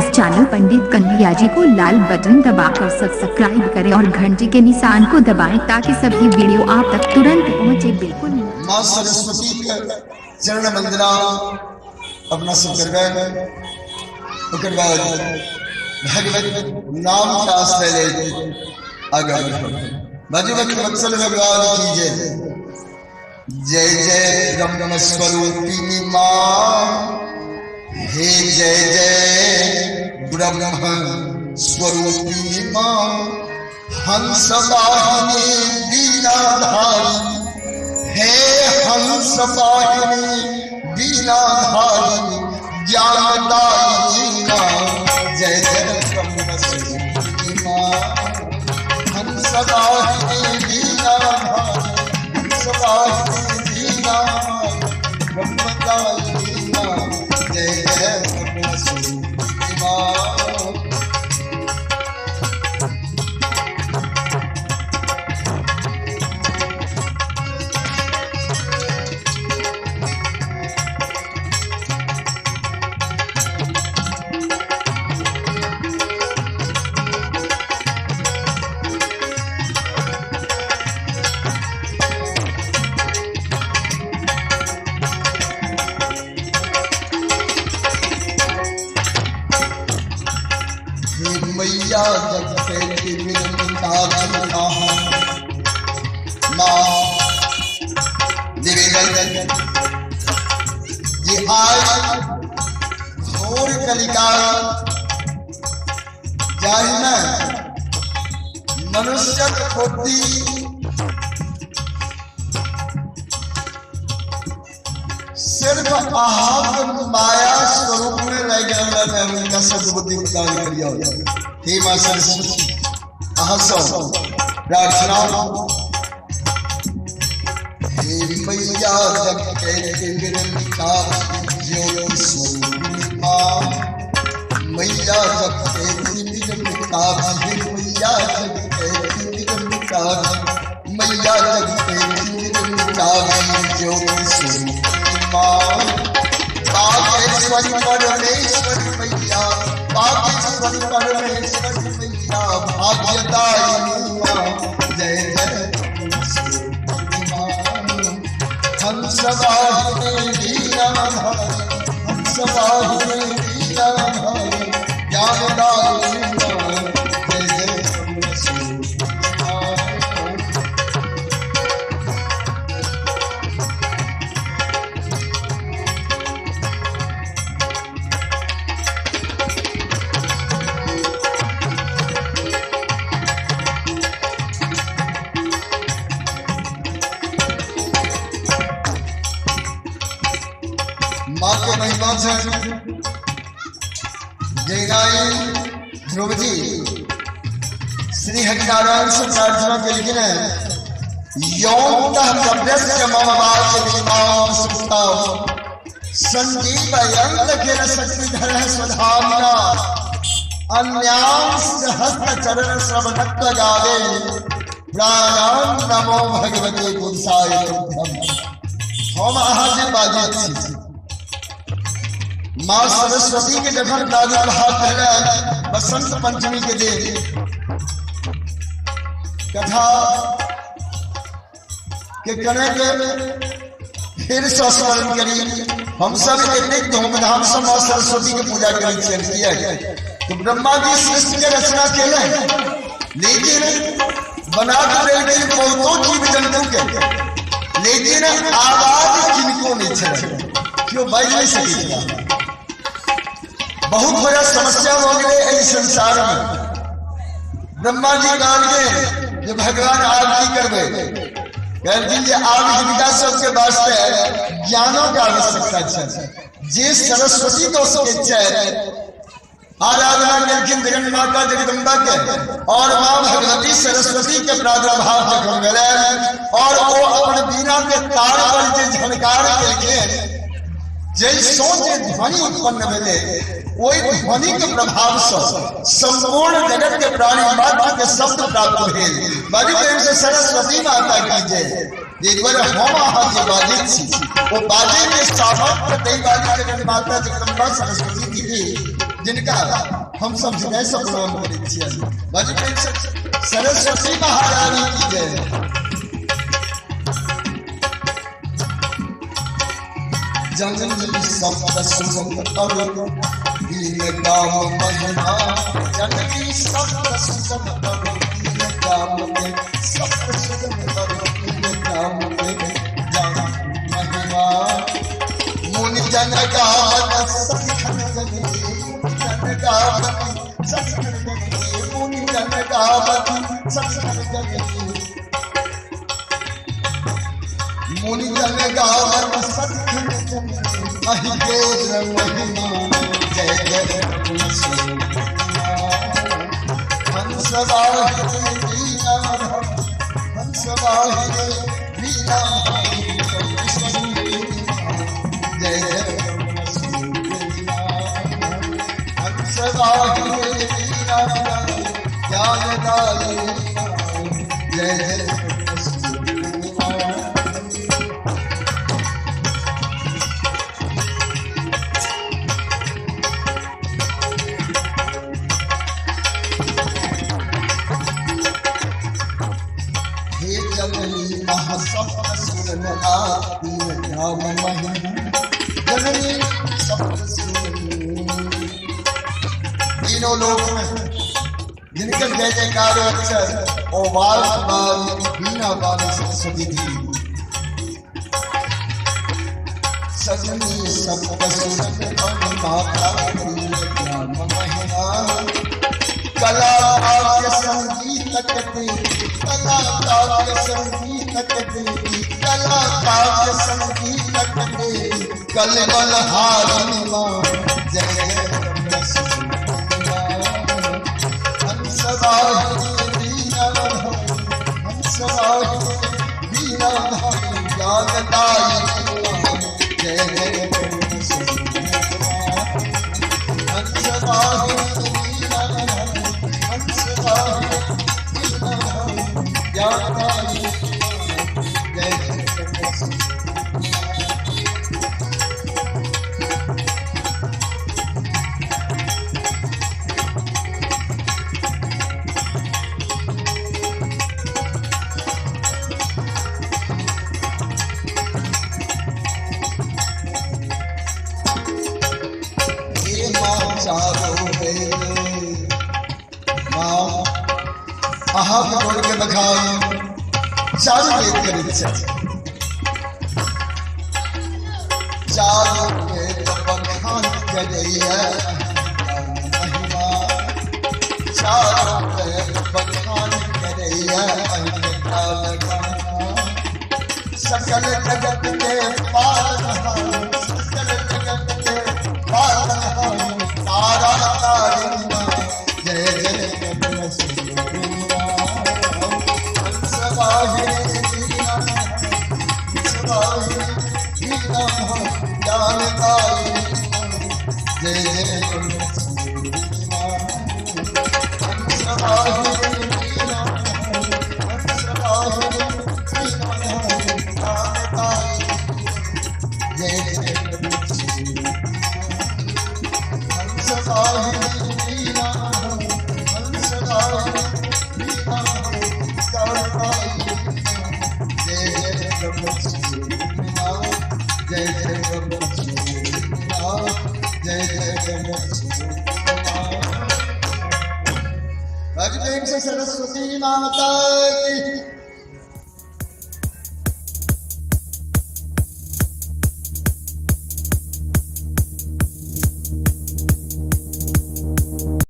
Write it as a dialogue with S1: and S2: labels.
S1: इस चैनल पंडित कन्हैया जी को लाल बटन दबाकर सब्सक्राइब करें और घंटी के निशान को दबाएं ताकि सभी वीडियो आप तक तुरंत पहुंचे। बिल्कुल
S2: माँ सरस्वती के चरण वंदना अपना सब करबै, ओकर बाद भगवत नाम के आश्रय ले आगे बढ़ो। भगवत वत्सल भगवान की जय। जय जय ब्रह्म स्वरूपिणी माँ, हे जय जय ब्रह्म स्वरूपिणी माँ, हंस वाहिनी वीणाधारी, हे हंस वाहिनी वीणाधारी ज्ञानदायिनी माँ, जय जय ब्रह्म स्वरूपिणी माँ, हंस वाहिनी वीणाधारी, हंस वाहिनी वीणाधारी ब्रह्मदायिनी माँ, जय जय ब्रह्म स्वरूपिणी माँ। मैया जगते माँ जी आज घोर कलिकाल जाहि में मनुष्य प्रति सिर्फ अहाक माया स्वरूप में रह गया हुनका सद्बुद्धि प्रदान करियौ। हे माँ सरस्वती, अहाँ सब प्रार्थना। हे मैया जगते ज्योति स्वरूपिणी माँ, मैया जगते मैया जगते मैया जगते ज्योति स्वरूपिणी माँ, बागेश्वरी परमेश्वरी मैया, बागेश्वरी परमेश्वरी मैया, भाग्यदायिनी माँ, जय जय माँ, हंस वाहिनी वीणाधारी, हंस वाहिनी वीणाधारी ज्ञानदायिनी माँ, जय जय माँ। माँ के महिमा से जयनाई ध्रुव जी श्री हरिनारायण से प्रार्थना के लिखे संजीवयंत शक्तिधर स्वधाम्ना अन्यांश हस्त चरण श्रवणत्व गावे प्राणाम नमो भगवते पुरुषाय तुभ्यम। हम अहाँ जे बाजै छी माँ सरस्वती के जखन प्रादुर्भाव भेलै बसंत पंचमी के दिन, कथा के कने के फिर से स्मरण करी। हम सब एतेक धूमधाम से माँ सरस्वती के पूजा करै छियै तो ब्रह्मा जी सृष्टि के रचना केले, लेकिन बना के देलखिन बहुतो जीव जंतु के, लेकिन आवाज किनको नहीं छलै, केओ बाजि नहीं सकै छलै। बहुत बड़ा समस्या हो गई इस संसार में। ब्रह्मा जी कहलखिन जे भगवान आब की करबै, कहलखिन जे आब हिनका सबके वास्ते ज्ञानों के आवश्यकता छै, जे सरस्वती दोष के छै। आराधना केलखिन जगन माता जगदम्बा के और माँ भगवती सरस्वती के प्रादुर्भाव जखन भेलै और वो अपन वीणा के तार पर जे झनकार केलखिन, जैसो जे ध्वनि उत्पन्न भेलै ओहि ध्वनि के प्रभाव से संपूर्ण जगत के प्राणी मात्र के शब्द प्राप्त भेल। बाजू प्रेम से सरस्वती माता की जय। हम अहाँ जे बाजै छी ओ बाजै के सामर्थ्य दै बाजू जगन माता जगदम्बा सरस्वती की। जिनका हम सब हृदय से प्रणाम करै छियनि। बाजू प्रेम से सरस्वती महारानी की जय। जननी सप्त सुमन अरु दीन काम महिमा, जननी सप्त सुमन अरु दीन काम के, सप्त सुमन अरु दीन काम के जान महिमा। मुनि जन गावत सखन जननी, मुनि जन गावत सखन जननी, मुनि जन गावत सखन जननी, मुनि जन गावत सखन जननी, अहि केर महिमा। जय जय हंस वाहिनी वीणा, हंस वाहिनी वीणा, जय जय हंस वाहिनी वीणा ज्ञानदायिनी, जय जय। तीनों लोक में जिनके जय जयकार अक्षर ओ बाल बाल बीना बाल सरस्वती थी। सजनी सप्त सुर माता ज्ञान महिमा, कला काव्य संगीत देवी, कला काव्य संगीत देवी, कला काव्य संगीत देवी, कलबल हारिणी मां। जय जय हंस वाहिनी वीणा, हंस वाहिनी वीणा ज्ञानदायिनी, जय जय हंस वाहिनी वीणा, हंस वाहिनी वीणा ज्ञानदायिनी, जय जय। चारों वेद माँ अहाँ के बोल के बखान चारों वेद करैत छथि। चारों वेद बखान करैया महिमा, चारों वेद बखान करैया सकल जगत के पालनहार, सकल जगत के पालनहार, तारा तारिणी मां। जय जय हंस वाहिनी वीणा, हंस वाहिनी वीणा ज्ञानदायिनी, जय जय हंस वाहिनी वीणा, हंस वाहिनी वीणा ज्ञानदायिनी, जय जय हंस वाहिनी वीणा, हंस वाहिनी वीणा ज्ञानदायिनी, जय जय जय जय जय जय। सरस्वती माता की।